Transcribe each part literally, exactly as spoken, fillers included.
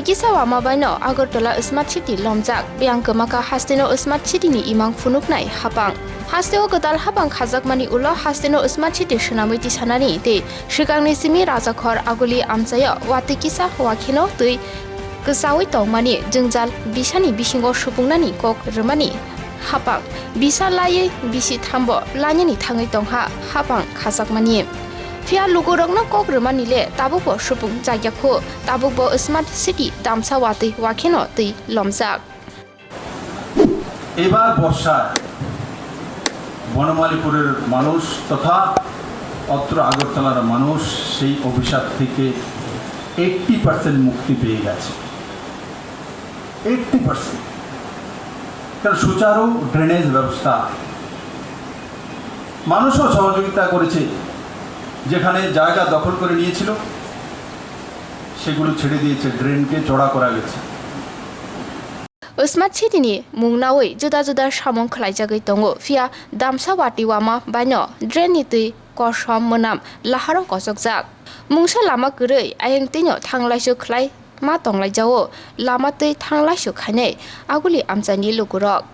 Kisa wama baino Agartala Smart City lomjak. Biyang kwmakha hasteno Smart City ni imang phunuknai hapang. Hasteo kwtal hapang khajakmani ulo hasteno Smart City swnamwi tisanani tei swkangni simi Rajakhor Aguli amchaio watwi kisa wakheno twi kwchaui tongmani jwngjal bisani bisingo supungnani kok rwmani hapang. Bisa laiwi bisi thambo lainani thangwi tongha hapang khajakmani. Phiya lukurokno kok rwmani le tabukbo supung jakya khu, tabukbo Smart City damsa watwi wakheno twi lomjak. এবার বর্ষায় বনমালীপুরের মানুষ তথা অত্র আগরতলার মানুষ সেই অভিশাপ থেকে এইট্টি পার্সেন্ট মুক্তি পেয়ে গেছে। Eighty percent. কারণ সুচারু ড্রেনেজ ব্যবস্থা, মানুষও সহযোগিতা করেছে, যেখানে জায়গা দখল করে নিয়েছিল সেগুলো ছেড়ে দিয়েছে, ড্রেনকে চড়া করা গেছে। Smart City ni mung naui juda juda samung khlaijagwi tongo, phiya damsa watwi wama baino drain ni twi kosom mwnam laharo kochokjak. Mungsa lama kwrwi ayang twino thanglaisu khlai ma tonglaijao, lama twi thanglaisu khainai Aguli amchaini lukurok.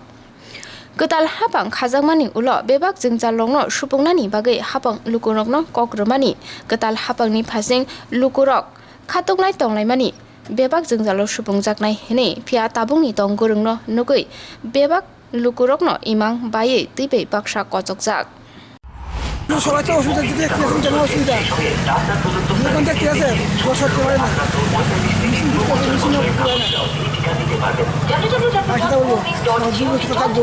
Kwtal hapang khajakmani ulo bebak jwngjalrokno supungnani bagwi hapang lukurokno kok rwmani, kwtal hapangni phasing lukurok khatunglaui tonglaimani bebak jwngjalo supungjaknai hwnwi, phiya tabukni tong gwrwngno nugwi bebak lukurokno imang baiwi twibai baksa kochokjak. সবাই তো অসুবিধা দিতে একটি এখন যেমন অসুবিধা। দোকান দেখতে আছে, ঘর ছাড়তে পারে না। মেশিন ঢুকতে আছে, মেশিনও ঢুকতে পারে না। আর কি বলবো? আমার দুই বছর থাকবো।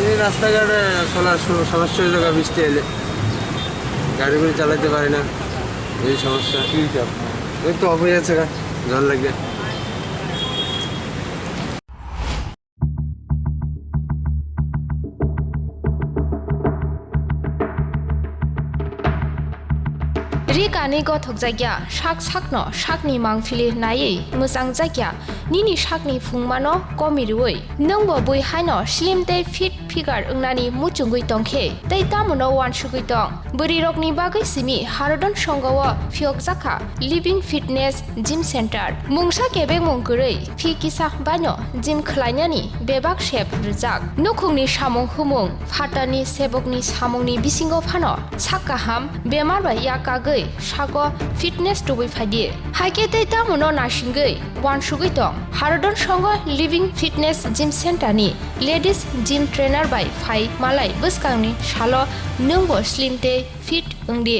এই রাস্তাঘাটে চলার সু-, সমস্যা হয়ে যাবে বৃষ্টি এলে। গাড়ি গুড়ি চালাতে পারি না, এই সমস্যা। কি হয়েছে আপনার? এই তো অফ হয়ে যাচ্ছে গা, জল লাগে। Ri kanwi gothokjakya, sak sakno sakni mangphili naiwi mwchangjakya, nini sakni phungmano komi rwui. Nwngbo bui haino slim tei fit figure wngnani muchungwi tongkhe, tei tamono uansugwi tong? Bwrwirokni bagwi simi Harodon Songho-o phiyokjakha Living Fitness Gym Center. Mungsa kebengmung kwrwi phi kisa baino gym khlainani bebak sep rwjak. Nukhungni samung humung, phatarni sebokni samungni bisingo phano sak kaham bemar bai yak kagwi sago fitness tubui phaidi. Haikhe tei tamono naisingwi uansugwi tong? Harodon Songho Living Fitness Gym Center ni Ladies Gym Trainer bai phai malai bwskangni salo nwngbo slim tei fit wngdi.